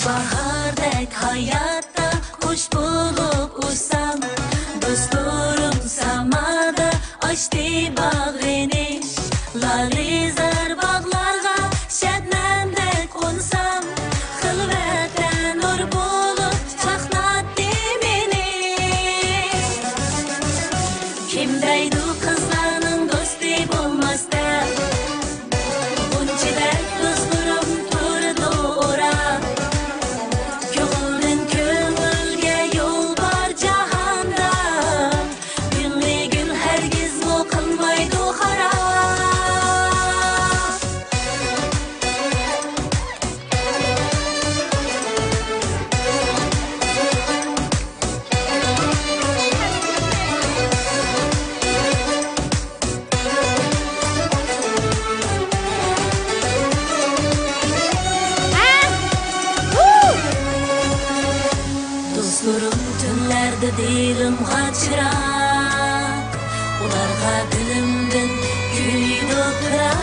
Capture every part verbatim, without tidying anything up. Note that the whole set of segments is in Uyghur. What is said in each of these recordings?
باھاردەك ھاياتتا قۇش بولۇپ ئۇچسام، دوستلىرىم سامادا ئاچتى باغرىنى. لالىزار باغلارغا شەبنەمدەك قونسام، خىلۋەتتە نۇر بولۇپ چاقناتتى مېنى. كىم دەيدۇ قىزلارنىڭ دوستى بولماس دەپ؟ غۇنچىدەك دوستلىرىم تۇرىدۇ ئورا. كۆڭۈلدىن كۆڭۈلگە يول بار جاھاندا، گۈلنى گۈل ھەرگىزمۇ قىلمايدۇ خاراب. دوستلىرىم تۈنلەردە دىلىمغا چىراغ، ئۇلارغا دىلىمدىن كۈيىدۇ پىراق.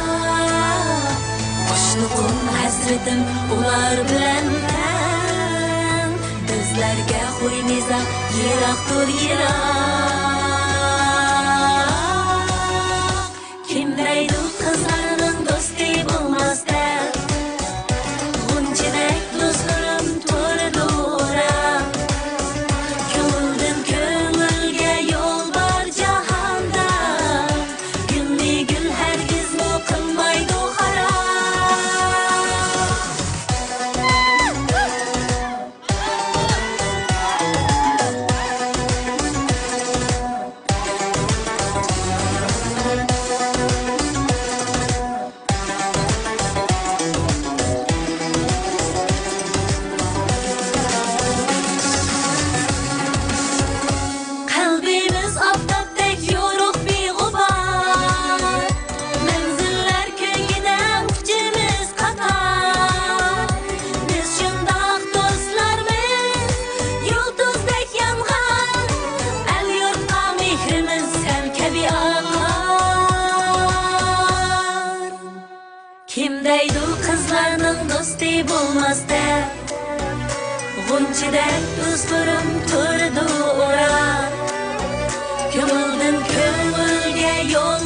مۇشتۇقۇم، ھەسرىتىم ئۇلار بىلەن تەڭ، بىزلەرگە خۇي مىزاج يىراقتۇر يىراق. كىم دەيدۇ قىزلارنىڭ دوستى بولماس دەپ؟ غۇنچىدەك دوستلىرىم تۇرىدۇ ئورا. كۆڭۈلدىن كۆڭۈلگە يول بار جاھاندا، گۈلنى گۈل ھەرگىزمۇ قىلمايدۇ خاراب. قەلبىمىز ئاپتاپتەك يورۇق بىغۇبار، مەنزىللەر كۆيگىنە ئۇچىمىز قاتار. بىز شۇنداق دوستلارمىز، يۇلتۇزدەك يانغان، ئەل-يۇرتقا مېھرىمىز سەل كەبى ئاقار. كىم دەيدۇ قىزلارنىڭ دوستى بولماس دەپ؟ غۇنچىدەك دوستلىرىم تۇرىدۇ ئورا. كۆڭۈلدىن كۆڭۈلگە يول